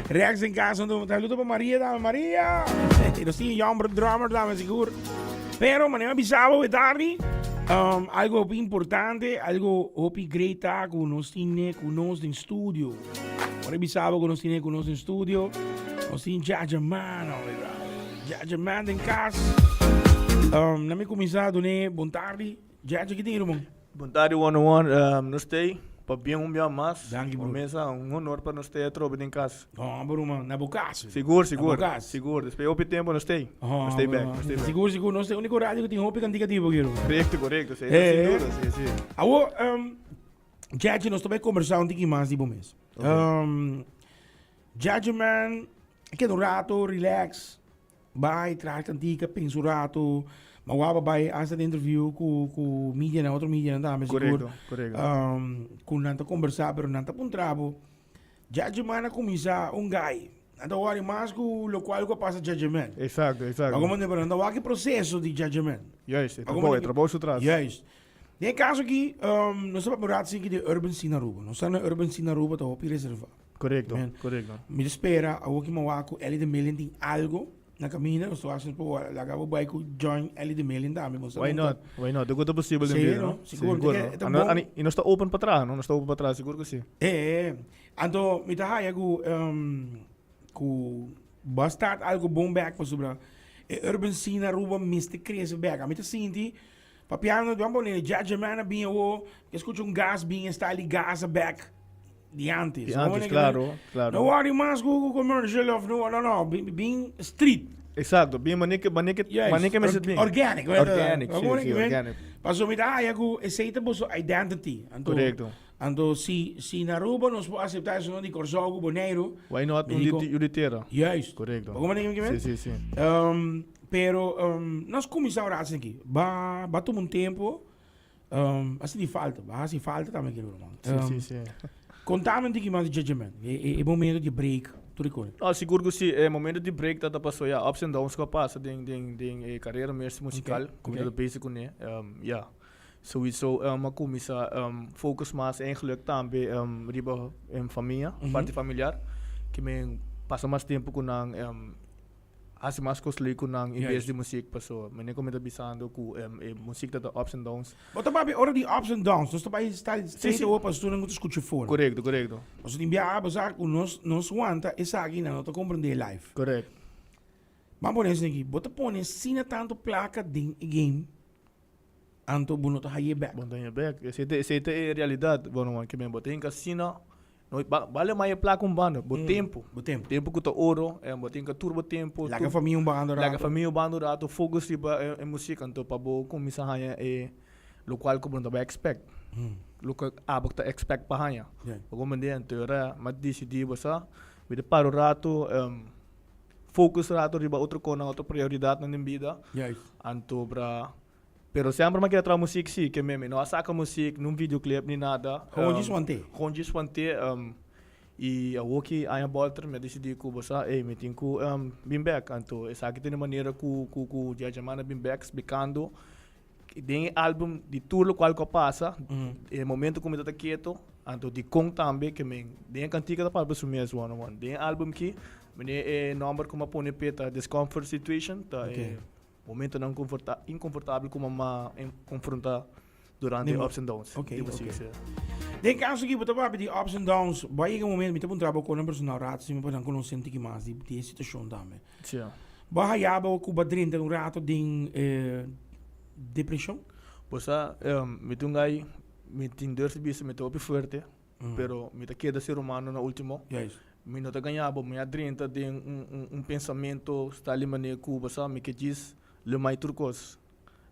Rex den cas, anto saludo pa Maria dame. Maria! Nos tin jomber drummer dame sigur. Pero manera bisa bo tardi, algo hopi importante, algo hopi great ta ku nos tin ne ku nos den studio. Ora bisa bo ku nos tin ne ku nos den studio, nos tin Jaja Man, Jaja Man den cas. Na mi kuminsá dune bon tardi. Jaja, ki tin ruman? Bon tardi one on one, nos tei pa bien un bia mas. Danki bro. Mesa un honor pa nos tei atrobe den cas. Homber ruman, na bo cas. Sigur, sigur. Na bo cas. Sigur, despues hopi tempo nos tei. Nos tei bek, nos tei bek. Sigur, sigur, nos ta e unico radio cu tin hopi cantica tipo aki ruman. Correcto, correcto, si, sin duda, si, si. Awo, Jaja, nos ta bay conversa un tiki mas di bo mes. Jaja man, keda un rato, relax. Bai traha kantika, pensa un rato. Ma waba bai hasta den interview ku ku medianan, otro medianan tambe sigur. Korekto, korekto. Ku nan ta kombersá, pero nan ta puntra bo, Judgeman a kuminsá un guy. Nan ta wòri mas ku lokual ku a pasa Judgeman. Eksakto, eksakto. Algun manera, pero nan ta wak e proseso di Judgeman. Juist, e trabou, e trabou su tras. Juist. Den e kaso aki, nos ta papia un rato asina di Urban Scene Aruba. Nos sa na Urban Scene Aruba ta hopi reservá. Korekto, korekto. Mi ta spera awor ki mi a wak ku Ellie de Million tin algo na kaminda, nos ta wak si nos por laga bo bai ku join Ellie de Million tambe. Bo sa Why not? Why not? Tur ku ta posibel den Sí, bida, no? no? Sigur. Sigur, E no? ta Ano, bon. ani, i nos ta open pa traha, no? Nos ta open pa traha, sigur ku si. E, anto mi ta haya ku ku bo a start algo bon bek pasobra e urban scene na Aruba mester krese bek. Ami ta sinti Papiando di pone Judgeman a bin awo, ke skucha un gas bin e style di gas a back di antes. Di antes, claro, claro. No worry mas ku commercial of no, no, no, bin street. Exacto, bin mane ke, mane ke, mane ke mester bin. Organic, Organic, si, si, organic. Paso mi ta haya ku esei ta boso identity. Anto, Correcto. Anto si, si na Aruba nos por acepta esun di Corsou ku Boneiru. Why not un di, di tera? Juist. Correcto. Bo mane ke Si, si, si. Pero nos cuminsa ora haci aki. Ba ba tuma un tempo. A sinti falta. Ba haci falta tambe aki ruman. Si, si, si. Contame un tiki mas di Judgment. E momento di break. Tur e cos. No, sigur cu si. E momento di break ta ta paso ya. Ups and downs cu a pasa den den den e carera mes musical. Cu mi ta bezig cune. Ya. Souiso a cuminsa focus mas eigenlijk tambe riba famia. Parti familiar. Ki mi pasa mas tempo cu nan. Hasi mas kos leuk ku nan en bes di muzik paso mene ku mi ta bisando ku e muzik ta ta ups and downs. Bo ta papia ora di ups and downs, nos ta bai sta straight away pa estunan ku ta skucha for. Korekto, korekto. Paso tin biaha bo sa ku nos nos wanta esaki nan no ta komprende life. Korek. Ban pone esaki, bo ta pone asina tantu plaka den e game anto bo no ta haye bek. Bo no ta haye bek, esei ta esei ta e realidat bo no ke men bo ta hinka asina No, ba, bale mai e placa un banda, bo tempo. Bo tempo. Tempo cu ta oro, en bo tin ca tur bo tempo. Laga famia un banda rato. Laga famia un banda rato, focus riba e, e musica, anto pa bo cuminsa haya e locual cu bo no ta bay expect. Loke abo ta expect pa haya. Bo comprende? Anto e ora mi a dicidi, bo sa, mi ta para un rato, focus rato riba otro conan, otro prioridadnan den bida. Anto bra. Pero semper mi a keda traha muziek si, ke mi no a saka muziek, ni un videoclip, ni nada. Gewoon djis want'é. Gewoon djis want'é. I awor ki aña bolter mi a disidí ku bo sa, ey, mi tin ku bin bèk. Anto esaki ta e manera ku ku ku Djadjaman a bin bèk splikando den e album di tur lokual ku a pasa, e momento ku mi ta ta keto, anto dikon tambe ke mi den e kantika ta papia su mes one on one. Den e album ki, mi e nòmber ku mi a pone p'e ta Discomfort Situation, ta e. Momentonan inconfortabel cu mama confronta durante e ups and downs. Ok, ok. Den caso aki bo ta papia di ups and downs, bo a yega un momento, mi ta puntra bo con un personal rato si mi por nan conoce un tiki mas di e situacion tambe. Si. Bo a haya bo cu bo a drenta un rato den depresion? Bo sa, mi ta un guy, mi tin durf di bisa mi ta hopi fuerte. Pero mi ta keda ser humano na ultimo. Mi no ta gaña bo, mi a drenta den un pensamento sta li manera ku bo sa mi ke djis lemai tur kos.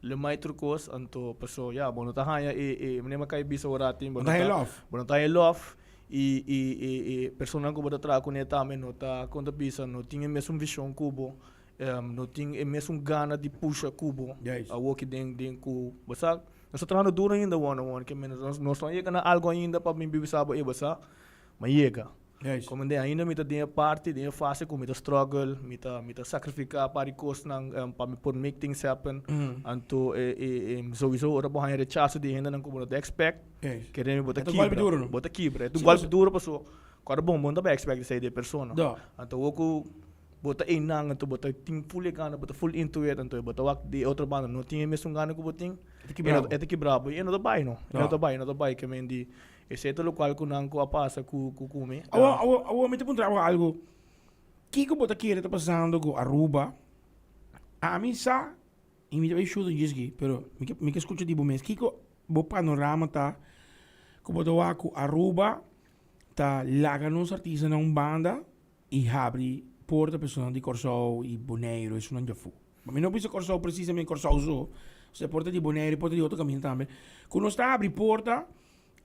Lemai tur kos, anto paso ya bo no ta haña e e manera mi a kai bisa ora atin bo no ta bo no ta haña e lòf i i e e personanan ku bo ta traha kuné tambe no ta kon ta bisa no tin e mesun vishon ku bo, no tin e mesun gana di pusha ku bo awoki den den ku bo sa. Nos ta trahando duro ainda won won ke men nos no a yega na algo ainda pa mi bisa bo ey bo sa ma yega. Como den ainda mi ta den e parti den e fase ku mi ta struggle mi ta mi ta sacrifica par di kosnan pa mi por make things happen anto e e souiso ora bo haña rechaso di hendenan ku bo no ta expect kere mi bo ta kibra bo ta kibra e ta un golpe duro paso. Kòrda bon, bo no ta bai expect esei di e persona. Anto awor ku bo ta einan, anto bo ta tin full e gana, bo ta full into it, anto bo ta wak di e otro banda no tin e mesun gana ku bo tin, e ta kibra bo i e no ta bai no, e no ta bai, e no ta bai. Ke men di esei ta lokual ku nan ku a pasa ku ku mi. Awor, awor, awor mi ta puntra bo algu. Kiko bo ta kere ta pasando ku Aruba? Ami sa i mi ta bai shuta djis aki, pero mi ke mi ke skucha di bo mes. Kiko bo panorama ta ku bo ta wak ku Aruba ta laga nos artistanan un banda i habri porta pa esunnan di Kòrsou i Boneiru, esunnan djafu. Ma mi no bisa Kòrsou presisamente Kòrsou so, osea porta di Boneiru i porta di otro kaminda tambe, ku nos ta habri porta,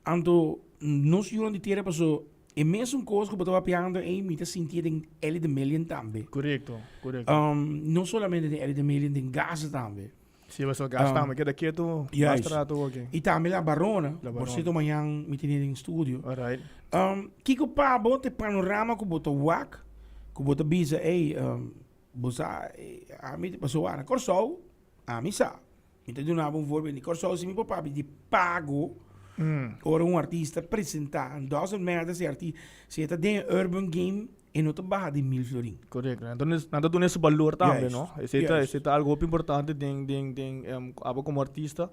anto nos yunan di tera paso e mesun kos ku bo ta papiando ei mi ta sintié den Ellie the Million tambe. Korekto, korekto. No solamente den Ellie the Million, den Gaza tambe. Sí, pasobra gas tambe keda ketu Juist. basta rato oki. I tambe La Barona. La Por Barona. cierto mañan mi tene den studio. Alright. Kiko pa bo ta e panorama ku bo ta wak, ku bo ta bisa ey, bo sa ami pasobra na Kòrsou, ami sa, mi ta duna bo un voorbeeld di Kòrsou si mi por papia di pago ora un artista presenta, doesn't matter si arti si e ta den e urban game E no ta baha di mil florin. Correcto. Entonces, nan ta duna su balor tambe, Juist, no? Esei ta, juist. esei ta algo hopi importante den, den, den, em, abo como artista,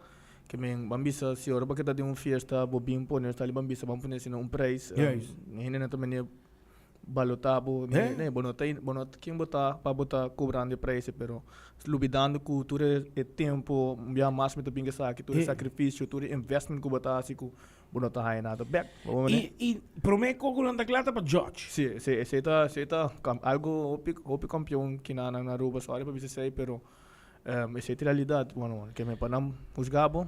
ke men ban bisa si ora bo ke ta den un fiesta, bo bin pone, sali ban bisa, ban pone asina un prijs, em, Juist. hende nan ta mene balota bo, Hè? nee, bo no ta, bo no ta ken bo ta pa bo ta cobrando e prijs, pero lubidando cu tur e, e tempo, un bia mas mi ta bin esaki, tur e He. sacrificio, tur e investment cu bo ta haci cu Bo no ta haña nada bek. Bo mane? I, i promé koko nan ta kla ta pa judge. Sí, esei, esei ta, esei ta kam, algo hopi, hopi kampion kinanan na Aruba, sorry pa bisa esei, pero em, esei ta realidat, bueno, ke me pa nan husga bo,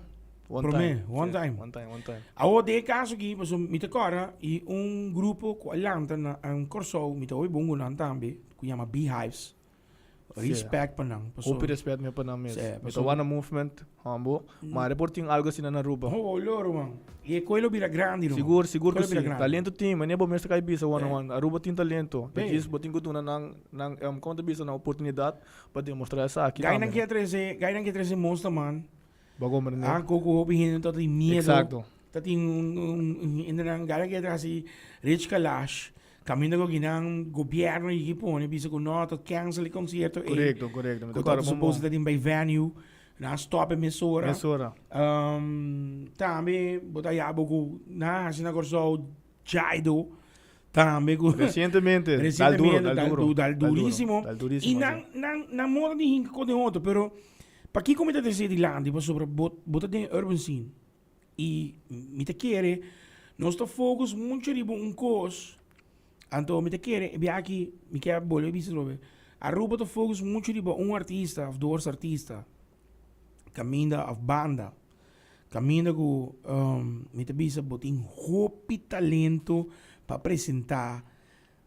one Promé, time. one Sí, time. one time, one time. Awor den e kaso aki, pasobra mi ta kòrda i un grupo ku a lanta na Kòrsou, mi ta hopi bon ku nan tambe, ku yama Beehives. Respect pa nan. Paso, Hopi respect mi pa nan mes. Mi ta wak na movement humble, maar e por tin algo asina na Aruba. Ho, loro man. Y e koe lo bira grandi ruman. Sigur, sigur ku si. Talento tin, manera bo mes ta kai bisa one on one. Aruba tin talento. Ta djis bo tin ku duna nan, nan, kon ta bisa, nan oportunidat pa demostra esaki tambe. Gainan ke trese, gainan ke trese monster man. Bo comprende? Ah, ku ku hopi hende ta tin miedo. Exacto. Ta tin un, un, hendenan, gainan ke trese Rich Kalash. Caminda cu kinan gobierno yigi pone bisa cu no ta cancel e concierto ey. Correcto, correcto. Mi Cu ta ta acorda bon supose bon. ta tin bay venue. Nan a stop e mesora. Mesora. Tambe bo ta yabo cu nan a haci na Corsou Jaido. Tambe cu Recientemente. Dal duro, Recientemente, dal duro. dal Dal duro, durísimo. dal durísimo, Y nan, nan, nan moda di hinca con den otro. Pero pakico mi ta trece dilanti? Pasobra bo, bo ta den e urban scene. I mi ta kere nos ta focus mucho riba un kos, anto mi ta kere e biaha aki mi kier bolbe bisa atrobe, Aruba ta focus mucho riba un artista of dos artista kaminda of banda, kaminda ku mi ta bisa bo tin hopi talento pa presenta,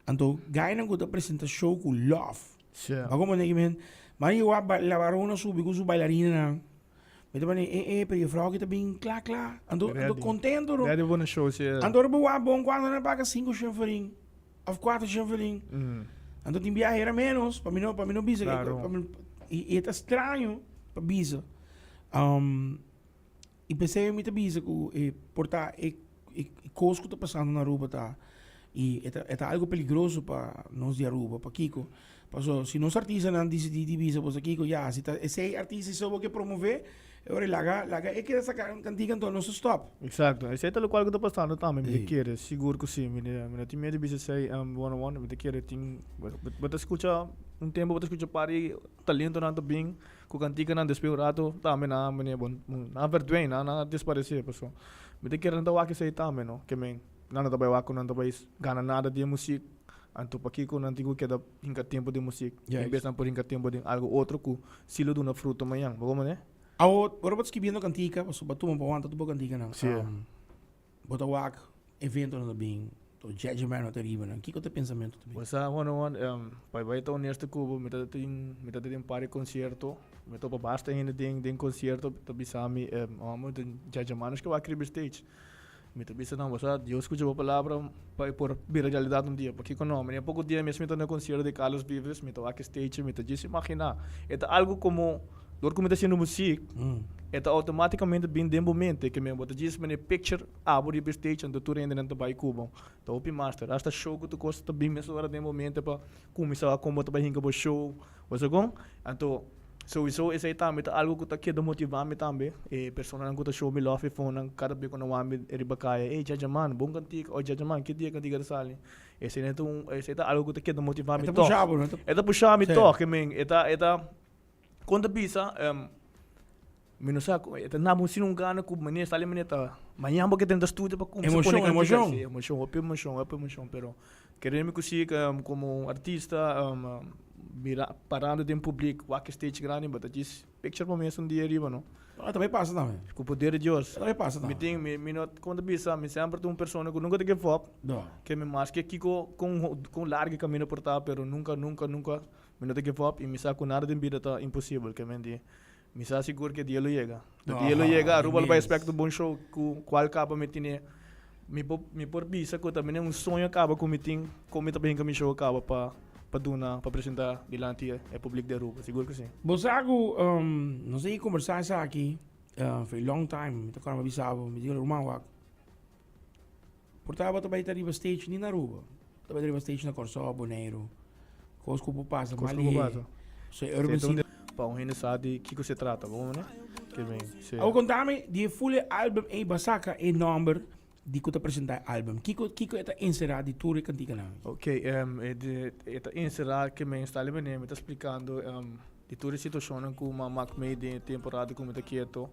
anto gainan ku ta presenta show ku love. Bo a komprende kimen? Mari wak La Barona subi ku su bailarinanan. Mi ta bani, eh, eh, pero e vrouw ki ta bin kla, kla. Anto, anto Ready. contento, ro. Ready pa pone show, si. Anto ora bo wak bon cuando nan paga cinco shenferin, of cuatro shenferin. Anto tin biaha era menos, pa mi no, pa mi no bisa, Claro. pa mi, y, y e ta straño pa bisa. Y p'esei mi ta bisa cu e por ta e, e cos cu ta pasando na Aruba ta, y e ta, e ta algo peligroso pa nos di Aruba. Pakico? Paso si nos artistanan dicidi di bisa boso kico, ya, si ta esey artista so bo ke promove, e ora laga, laga e keda saca un cantica anto nos ta stop. Exacto, esey ta locual cu ta pasando tambe, mi ta kere, sigur cu si, mi mi no tin miedo di bisa esey one on one, mi ta kere tin, bo ta scucha un tempo bo ta scucha par di talentonan ta bin cu canticanan despues un rato tambe nan a bon nan a verdwijn, nan a desparece, paso mi ta kere nan ta wak esey tambe no, ke men nan no ta bay wak cu nan ta bay gana nada di e music. Anto pakiko nan tin ku keda hinka tempu den musik en bes nan por hinka tempu den algu otro ku si lo duna fruto mañan. Bo komo ne? Awor, ora bo ta skibiendo kantika, pasobra bo tuma pa wanta tur bo kantikanan, bo ta wak eventonan ta bin, to judgementnan ta riba nan, kiko ta e pensamentu ta bin? Bo sa, Juan Juan, pa bai ta honesto ku bo, mi ta tin, mi ta den par di konsierto, mi topa basta hende den den konsierto ta bisa mi, amo den judgementnan ke wak riba stage. Mi ta bisa nan, bo sa, Dios skucha bo palabra pa e por bira realidat un dia. Pakiko no? Mi den poko dia mes mi ta na e konsierto di Carlos Vives, mi ta wak e stage, mi ta djis imaginá. E ta algu komo Dor ku mi ta hasiendo muzik, e ta outomátikamente bin den bo mente ke men bo ta djis mane picture abo riba e stage anto tur hendenan ta bai ku bo. Ta hopi master. Hasta show ku tur kos ta bin mesora den bo mente pa kuminsá wak kon bo ta bai hinka bo show. Bo sa kon? Anto souiso esei tambe ta algu ku ta keda motivá mi tambe. E personanan ku ta show mi love e fonan kada be ku nan wak mi riba kaya, ey Djajaman, bon kantika, o Djajaman ki dia kantika ta sali? Esei ta un, esei ta algu ku ta keda motivá mi E ta tòg. pusha bo, no? E ta pusha mi Sí. tòg, ke men e ta, e ta. Kon ta bisa, mi no sa, e ta naba un sin un gana ku manera sali manera ta mañan bo ke tenta studia pa kumsa pone Emoshon, kantika. emoshon. Si, emoshon, hopi emoshon, hopi emoshon, pero kere mi ku si komo un artista mira parando den publik wak e stage grandi bo ta djis picture bo mes un dia ariba no. No, e ta bay pasa tambe. Ku poder di Dios. E ta bay pasa Mi tambe. tin, mi mi no, kon ta bisa, mi semper ta un persona ku nunka ta give up. No. Ke mi maske kiko kon kon largu e kamino por ta pero nunka nunka nunka Mi no ta give up y mi sa cu nada den bida ta imposibel, ke men di mi sa sigur ke dia lo yega. De dia lo yega Aruba lo bay expect un bon show cu cual caba mi tene mi por mi por bisa cu ta mene un soño caba cu mi tin con mi ta bin cu mi show caba pa pa duna pa presenta dilanti e public di Aruba, sigur cu si. Bo sa cu nos a yega combersa esaki for a long time, mi ta acorda mi a bisa bo, mi di ruman wak. Por ta bo ta bai ta riba stage ni na Aruba. Bo ta bai ta riba stage na Kòrsou, Boneiru. Kos ku por pasa Kos mal ku por i pasa. So e urban Se scene. Pa un hende sa di kiko se trata, bo mane? Ke ben, se. Awor konta mi di e full e album ei bo a saka e nòmber di ku ta presentá e album. Kiko kiko e ta enserá di tur e kantikanan? Ok, e di e ta enserá ke men sta li mi ta splikando di tur e situashonnan ku mi a mak mei den e temporada ku mi ta keto.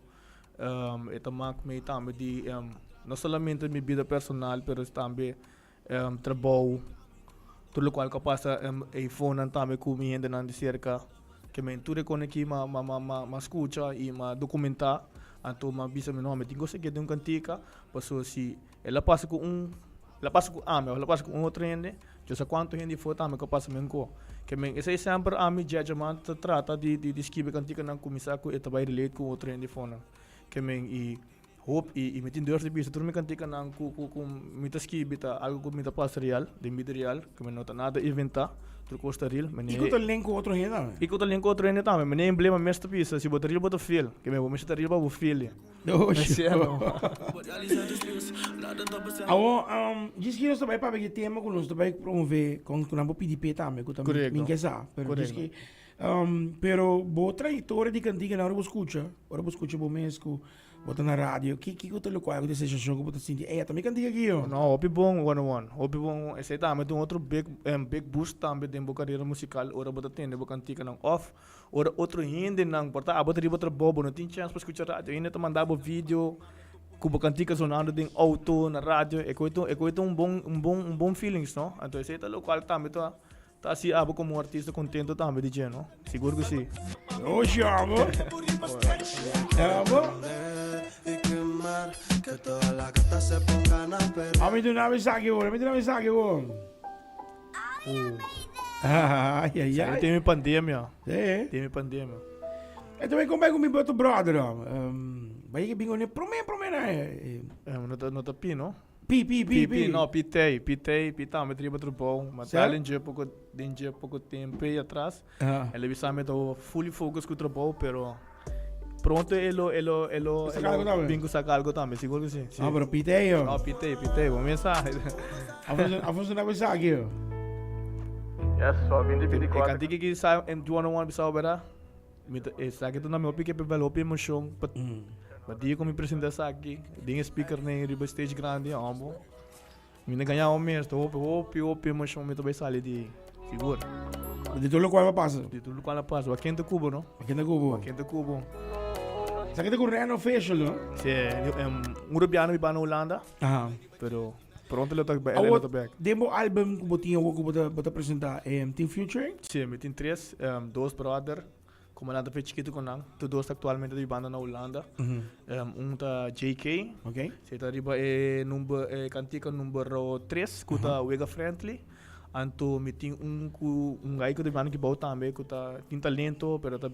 E ta mak mi tambe di no solamente mi bida personal pero tambe trabou, tur lokual ku a pasa eifonan tambe ku mi hendenan di serka. Ke men tur e kos aki m'a m'a skucha i m'a dokumentá. Anto m'a bisa mi no mi tin ku saki den un kantika pasobra si el a pasa ku un el a pasa ku ami òf el a pasa ku un otro hende Yo sa cuanto hende for tambe cu a pasa men cu. Ke men esey semper ami Judgeman ta trata di di di skibi canticanan cu mi sa cu e ta bay relate cu otro hende for nan. Ke men y hoop y y mi tin durf di bisa tur mi canticanan cu cu cu mi ta skibi ta algo cu mi ta pasa real den bida real ke men no ta nada inventa tur cos ta real. Y cu ta link cu otro hende tambe. Y cu ta link cu otro hende tambe. Mene emblema mes ta bisa si bo ta real bo ta feel. Ke men bo mester ta real pa bo feel. Awor, djis ki nos ta bai papia di e tema ku nos ta bai promove kon ku nan por pidi p'e tambe ku ta mi ke sa. Pero djis ki, pero bo trayektoria di kantiga ora bo skucha, ora bo skucha bo mes ku bo ta na radio, ki kiko ta lokual ku ta e sensashon ku bo ta sinti, ey ata mi kantiga aki yo. No, hopi bon one one, hopi bon. Esei tambe ta un otro big big boost tambe den bo karera musikal ora bo ta tende bo kantikanan òf Ora otro hendenan por ta abo ta riba trabou, bo no tin chèns pa skucha radio, hende ta manda bo video ku bo kantika sonando den outo, na radio, e koe ta e koe ta un bon un bon un bon feelings no. Anto esei ta lokual tambe ta ta hasi abo komo un artista kontento tambe di dje no, sigur ku si. Oshi abo. Abo. Ami duna mi saki bo, ami duna mi saki bo. Ai, ai, ai. Tem pandemia. Sí. Tem pandemia. E também como é com mi outro brother, ó. Um, vai que bingo ne prome prome na. Eh, eh no ta no ta pi, no? Pi pi pi pi. No, pi tei, pi tei, pi tambe triba trabou, ma tal en je poco den je poco tempo aí atrás. Ah. Ele bisa me to fully focus ku trabou, pero pronto elo elo elo elo bin ku saca algo tambe, sigur ku si. Ah, pero pi tei yo. No, pi tei, pi tei, bo mensahe. Afonso na bisa aki yo. Yes, so 2024. E kantika ki sa en 201 bisa bera. Mi ta e sa ki ta na mi hopi ke bel hopi emocion pa pa dia ku mi presenta esaki den e speaker nen riba stage grandi hombo. Mi ta gaña un mes, ta hopi hopi hopi emocion mi ta bai sali di sigur. Di tur lokual a pasa. Di tur lokual a pasa. Wa ken ta kubo no? Wa ken ta kubo? Wa ken ta kubo? Sa ki ta ku Reno official no? Si, un rubiano biba na Hulanda. Aha. Pero pronto lo ta lo ta back. Den bo album ku bo tin awor ku bo ta bo ta presenta tin featuring? Si, mi tin tres, dos brother ku mi a lanta fe chikitu ku nan. Tur dos ta aktualmente ta bibando na Hulanda. Un ta JK. Ok. Si ta riba e number e kantika numero tres ku ta Wega Friendly. Anto mi tin un ku un guy ku ta bibando aki bou tambe ku ta tin talento pero ta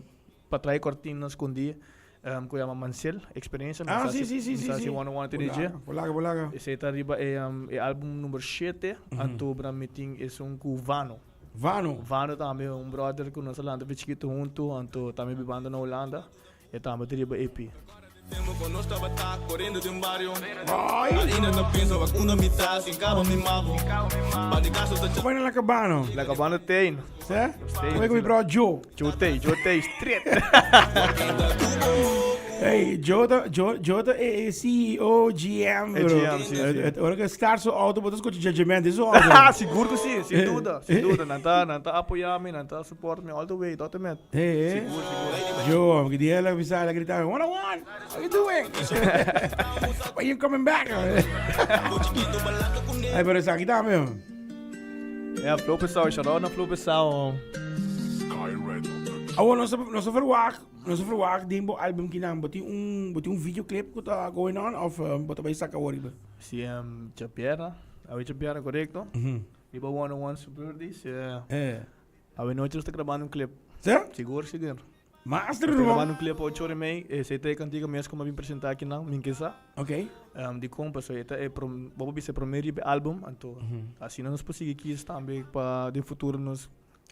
pa trae cortina scondi cu yama Mansell Experiencia. Ah, si, si, si, si, si. One on one te dije. Bolaga, bolaga. Esey ta riba e, e album number shete, anto bra mi tin esun cu Vano. Vano. Vano tambe, un brother ku nos a lanta for chikitu huntu, anto tambe bibando na Hulanda, e tambe ta riba EP. Como na La Cabana? La Cabana tei. Sê? Como é que mi bro Joe? Joe tei, Joe tei, straight. Hey, Joe ta, Joe, Joe ta e, e CEO, GM, E bro. GM, sí, sí. Eh, Ora que start su auto, bo ta escucha judgment de su auto. Ah, sigur ku sí, sin duda, sin duda. Nan ta, nan ta apoyá mi, nan ta support mi all the way, tot en met. Hey, eh. Sigur, sigur. Joe, que dia ela bisa, ela gritaba, one on one, what you doing? Why you coming back? Ay, pero esaki tambe. Ja, Flow Pesao, shout out na Flow Pesao. Awor nos nos ta verwag, nos ta verwag den bo album kinan, bo tin un bo tin un videoclip ku ta going on of bo ta bai saka awor riba? Si, um, Chapiera, awe Chapiera, korekto. Riba One on One Super Birthdays, eh. Eh. Awe nochi nos ta grabando un clip. Sí? Sigur, sigur. Master, Nos ta ruman. grabando un clip ocho ora y mei. Esei ta e kantika mes ku mi a bin presenta akinan, Min Ke Sa. Ok. Dikon? Pasobra e ta e prom, bo por bisa e prome riba e album, anto asina nos por sigui kis tambe pa den futuro nos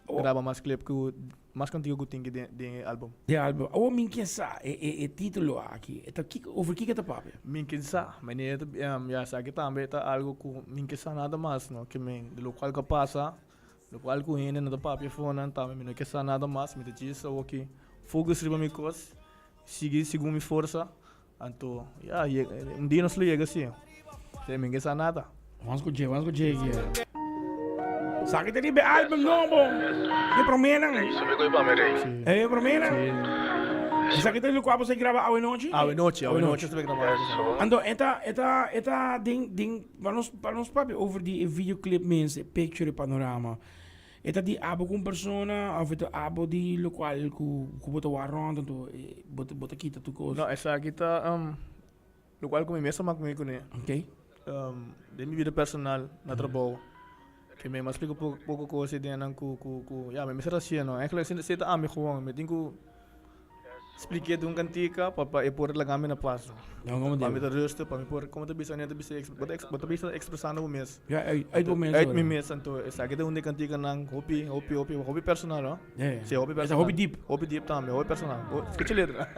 graba mas clip ku mas kantika ku tin ki den den e album. Den e album. Awor Min Ke Sa, e e e titulo aki, e ta kiko, over kiko e ta papia? Min Ke Sa, manera ta, ya esaki tambe ta algo ku min ke sa nada mas, no, ke men, di lokual ku a pasa. Lokual ku hende no ta papia for nan tambe mi no ke sa nada mas, mi ta djis awoki focus riba mi kos, sigui segun mi forsa, anto ya un dia nos lo yega si, si mi ke sa nada. Wans ku dje, wans ku dje ki. Sa ki ta riba e album nobo di promenan. E promenan. Esaki ta lokual bo sa graba awe nochi? Awe nochi, awe nochi ta graba. Anto e ta e ta e ta den den Pa nos, pa nos papia over di e videoclip mes, e picture, e panorama. E ta di abo ku un persona of e ta abo di lokual ku ku bo ta wak rond anto e bo ta bo ta kita tur kos? No, esaki ta lokual ku mi mes a mak mi kuné. Ok. Den mi bida personal, na trabou, ke mi a splika poko poko kos ei den nan ku ku ku ya mi mester hasié no. Eigenlijk esei ta ami gewoon, mi tin ku. Spliké den un kantika pa pa e por laga mi na pas. Pa mi ta rustig, pa mi por, komo ta bisa, ta bisa, bo ta bo ta bisa ekspresando bo mes. Ja, uit, uit bo mes. Uit mi mes, anto esaki ta un di e kantikanan hopi, hopi, hopi, hopi personal ho. Si, hopi personal. Esa hopi diep. Hopi diep tambe, hopi personal. Skucha letra.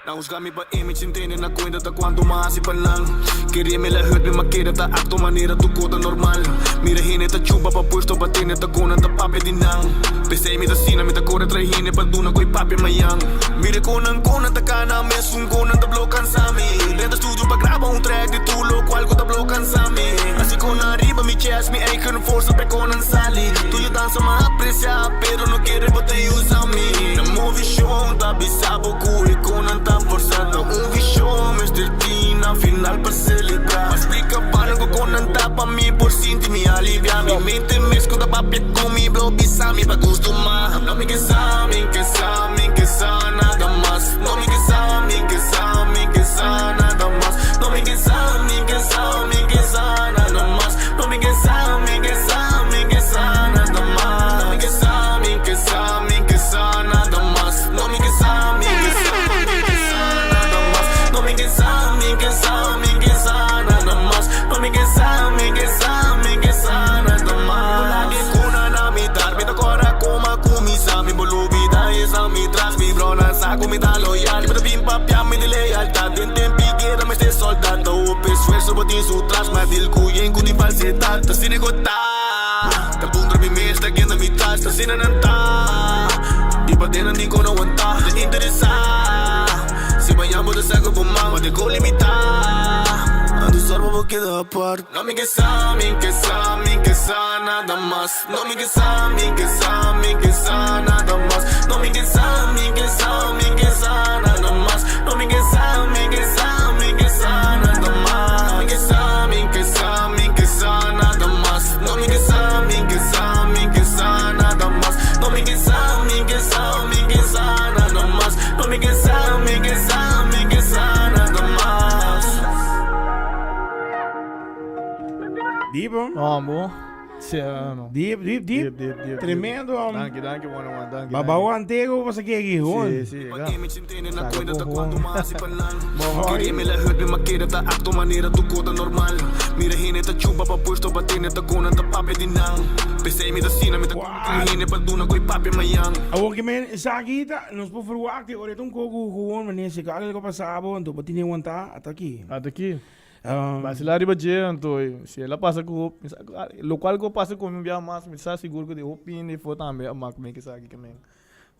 Nan husga mi pa image sin tene na cuenta ta cuanto mi a haci pa nan. Kere mi la hurt mi ma kere ta acto manera tur cos ta normal. Mira hende ta chupa pa puesto pa tene ta con nan ta papia di nan. P'esey mi ta asina mi ta core trae hende pa duna cu e papia mayan. Mira con nan con nan ta cana mesun con nan ta blo cansa mi. Renta studio pa graba un track di tur locual cu ta blo cansa mi. Asi con nan riba mi chest mi eigen forsa p'e con nan sali. Tur yudansa mi a aprecia pero no kere bo ta usa mi. Na movishon ta bisa bo ku e konan ta forsa ta un vishon mester tin na final pa selebrá. Pa splika banda ku konan ta pa mi por sinti mi aliviá. Mi mente mes ku ta papia ku mi blo bisa mi pa kustumá. No mi ke sa, mi ke sa, mi ke sa nada mas. No mi ke sa, mi ke sa, mi ke sa nada mas. No mi ke sa, mi ke sa, mi ke sa nada mas. No mi ke sa, mi ke sa, mi ke sa nada mas. No mi ke sa, mi ke sa, mi ke sa nada mas. No mi ke sa, mi ke sa, mi ke sa nada mas. No mi ke sa, mi ke sa, mi ke sa nada mas. No mi ke sa, mi ke sa, mi ke sa nada mas. Bo laga e kuna na mitar, mi ta kora kuma kuminsá. Mi bo lubida esa mi tras, mi brònan sa ku mi ta loyal. Mi ta bin papia mi di lealtad, den tempi guera mester soldat. Ta hopi esfuerso bo tin su tras, ma dil ku yen ku tin falsedad. Ta asina ku ta, ta puntra mi mes ta kenda mi tas, ta asina nan ta. Di paden nan tin ku no wantá, ta interesá. Si mañan bo ta sa ku bo man, bo ta ku limitá. Anto sòr pa bo keda apart. No mi ke sa, mi ke sa, mi ke sa nada mas. No mi ke sa, mi ke sa, mi ke sa nada mas. No mi ke sa, mi ke sa, mi ke sa nada mas. No mi ke sa, mi ke sa, mi ke sa nada mas. No mi ke sa, mi ke sa, mi ke sa nada mas. No mi ke sa, mi ke sa, mi ke sa nada mas. No mi ke sa, mi ke sa, mi ke sa nada mas. No mi ke sa, mi ke sa, mi ke sa nada mas. Dibo? No, bo. Sí, no. Deep, deep, deep. Deep, deep, deep. Tremendo. Danki, danki, one on one, danki. Babao antego pasa que aquí, gewoon. Sí, sí, ja. Awor ke men esaki ta, nos por verwachti ora e ta un koko gewoon wanneer si algo pasa bo, anto bo tene wantá ata aki. Ata aki. Basila riba dje, anto si el a pasa ku hopi, mi sa ku lokual ku a pasa ku mi un biaha mas, mi sa sigur ku di hopi hende afó tambe a mak mi esaki ke men.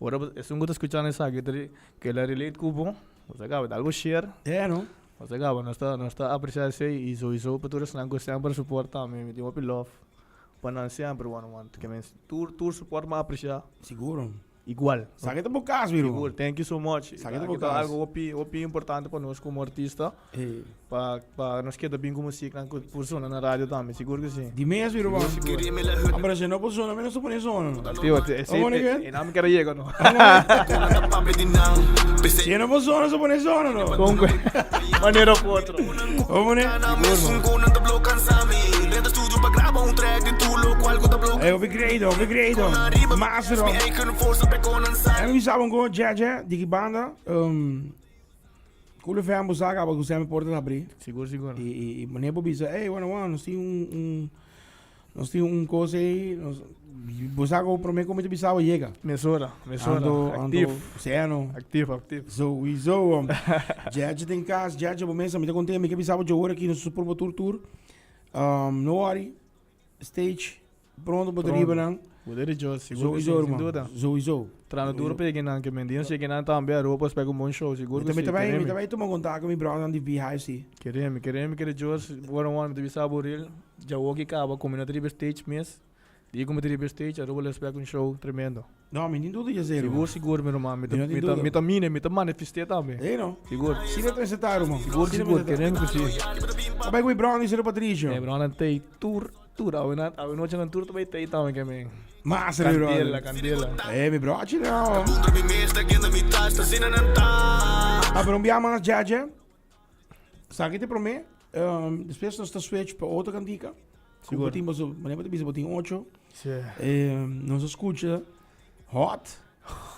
Ora bo esun ku ta skuchando esaki ta ke el a relate ku bo, bo sa kaba dal bo share. E no. Bo sa kaba nos ta nos ta apresiá esei i souiso pa tur esnan ku semper support tambe, mi tin hopi love pa nan semper one one. Ke men tur tur support mi a apresiá. Siguro. Igual. Sa ke ta bo kas, mi ruman. Sigur, thank you so much. Sa ke ta bo Aki ta kas. algo hopi, hopi importante pa nos komo artista. Pa, pa nos keda bin ku musiknan ku por sona na radio tambe, sigur ku si. Di mes, mi ruman. Sigur, sigur. Ah, pero si no por sona, mi no sa pone sona, no. Tio, te, esei, Amo, nigga. e, e nan mi kere yega, no. Si no por sona, sa pone sona, no. Kon ku manera of otro. Amo, ne? Hey, hopi great, hopi great. Master, hoor. En wie sabe go Jaja, di ki banda, Cool FM bo sa caba cu semi porta ta abri. Sigur, sigur. Y, y, y meneer bo bisa, hey, bueno, bueno, nos tin un, un, nos tin un cosa ahí, nos, bo sa cu prome cu mi ta bisa bo yega. Mesora, mesora. Anto, Actief. anto, sea no. Actief, actief. So, we so, Jaja den cas, Jaja bo mesa, mi ta contento, mi ke bisa bo djora aki, nos super bo tur tur. No worry, stage, Pronto bo ta riba nan. Bo ta riba sigur que Sowieso, si, sin hermano. duda. Sowieso. Trahando duro pa yega nan, ke men dia nos yega nan tambe Aruba por spera un bon show, sigur Mi que si. ta bai, mi Keremi. ta bai tuma kontak ku mi bròdernan di Beehive si. Keremi, keremi, kere Dios, one on one, mi ta bisa bo real, djawoki kaba ku mi no ta riba stage mes, dia ku mi ta riba stage Aruba lo spera un show tremendo. No, mi tin duda dje esei, ruman. Sigur, sigur, mi ruman, mi ta, Mi no tin mi ta, duda. mi ta mine, mi ta manifesté tambe. Ei no. Sigur. Si no ta aceptá, ruman. Sigur, Si no sigur, ta aceptá. keremi ku si. Ta bai ku mi bròder di Sero Patricio. E bròdernan t'ei tur. Tur awe na awe nochi nan tur ta bay tei tambe ke men. Mas mi brother. Candela, candela. Eh mi brochi no. Ah, pero un bia mas Jaja. Sa ki te prome? Despues nos ta switch pa otro cantica. Sigur. Ku bo tin boso, manera bo ta bisa bo tin ocho. Sí. Nos a scucha hot.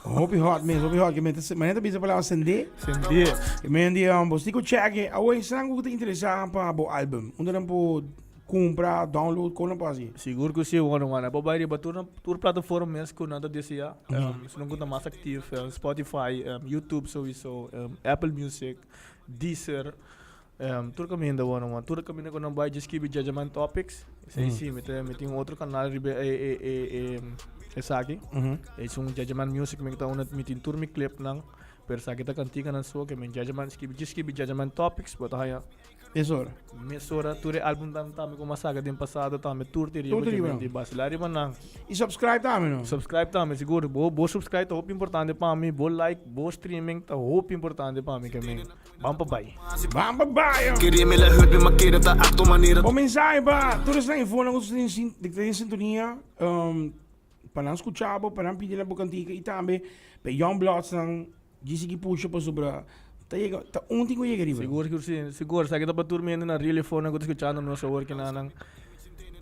Hopi hot mes, hopi hot. Ke men ta, manera ta bisa palabra sende. Sende. Ke men di, bo stico check e. Awe, esnan ku ta interesa pa bo album. Unda nan por Cumpra, download, con nan por haci? Sigur cu si, bueno, man. Bo bay riba tur, tur plataforma mes cu nan ta desea. Esun cu ta mas actief, Spotify, YouTube sowiso, Apple Music, Deezer, tur caminda, bueno, man. Tur caminda cu nan bay dje skibi Jajaman Topics. Esey si, mi ta, mi tin un otro canal riba e, e, e, e, esaki. Esun Jajaman Music, mi ta unda mi tin tur mi clipnan. Pero esaki ta canticanan so, ke men Jajaman, skibi, dje skibi Jajaman Topics, bo ta haya. Mesora. Mesora tur e albumnan tambe ku m'a saka den pasado tambe tur te riba Tur te riba. di basila riba nan. I subscribe tambe no? Subscribe tambe sigur. Bo bo subscribe ta hopi importante pa mi, bo like, bo streaming ta hopi importante pa mi ke men. Ban pa bai. Ban pa bai. Bo mensahe pa tur esnan infonan ku ta den sintonia pa nan skucha bo, pa nan pidi nan bo kantika i tambe pa e young bloodsnan Dje sigui pusha pasobra ta yega, ta un tin ku yega riba. Sigur ku si, sigur. Esaki ta pa tur mi hende na Real Fo nan ku ta skuchando nos awor ki nan nan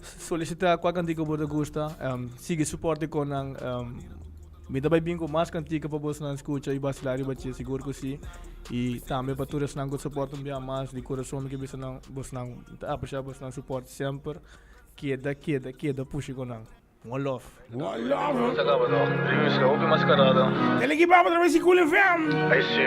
solisitá kua kantika bo ta gusta. Sigui suporte kon nan. Mi ta bai bin ku mas kantika pa bosnan skucha i basilá riba dje, sigur ku si. I tambe pa tur esnan ku suporta un bia mas di kurason mi ke bisa nan bosnan mi ta apresiá bosnan suporte semper. Keda, keda, keda pusha ku nan. One love. One love. Nos a caba no. Rius hopi mascarada. El equipo a través di Cool FM. Ay si.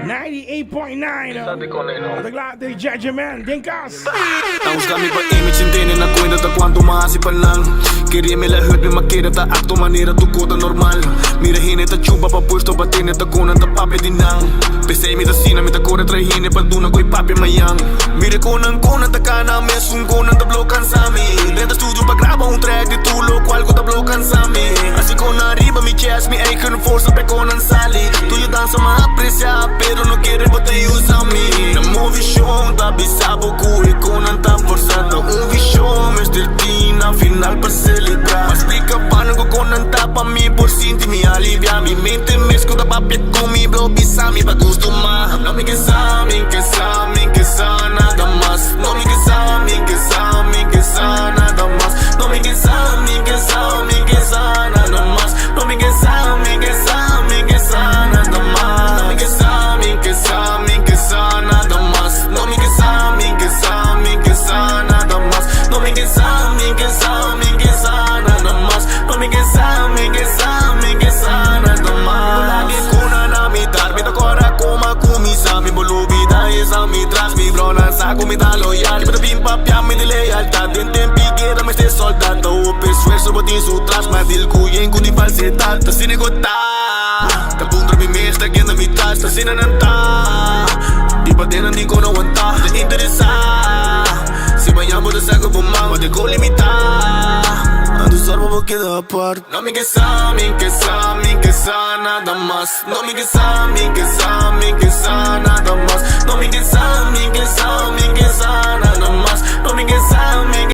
98.9. Sa di con no. Ata kla de Jaja Man den kas. Ta busca mi pa image intende na cuenta ta cuanto ma haci pa nan. Queria mi la hurt mi ma keda ta acto manera tu cota normal. Mira hende ta chupa pa puesto pa tene ta con nan ta papia di nan. Pesey mi ta sina mi ta core trai hende pa duna coi papia mayan. Mira con nan con nan ta cana mesun con nan ta blo cansa mi. Drenta studio pa graba un track di tur locual cu ta blo cansa mi. Asi con nan riba mi chest mi eigen forsa pe con nan sali. Tu yudansa ma aprecia pero no kere bo ta usa mi. Na mo vision ta bisa bo cu e con nan ta forsa ta un vision mester tin na final pa celebra. Ma splica pa nan cu con nan ta pa mi por sinti mi alivia. Mi mente mes cu ta papia cu mi blo bisa mi pa custuma. No mi ke sa, mi ke sa, mi ke sa nada mas. No mi ke sa, mi ke sa, mi ke sa nada mas. No mi ke. sa, mi ke sa, mi ke sa nada mas. Mi kuna na mitar, mi ta kora kuma kumisa. Mi bolubida esa mi tras, mi brona sa ku mi ta loyal. Mi ta bin papia mi di lealtad, den tempi guera mester soldat. Ta hopi esfuerso bo tin su tras, ma deal ku yen ku tin falsedad. Ta asina ku ta, ta puntra mi mes ta kenda mi tas, ta asina nan ta. Di paden nan di ku no wanta, ta interesa. Si mañan bo ta sa ku bo man, bo ta go limita. Anto sor pa bo keda apart. No mi ke sa, mi ke sa, mi ke sa nada mas. No mi ke sa, mi ke sa.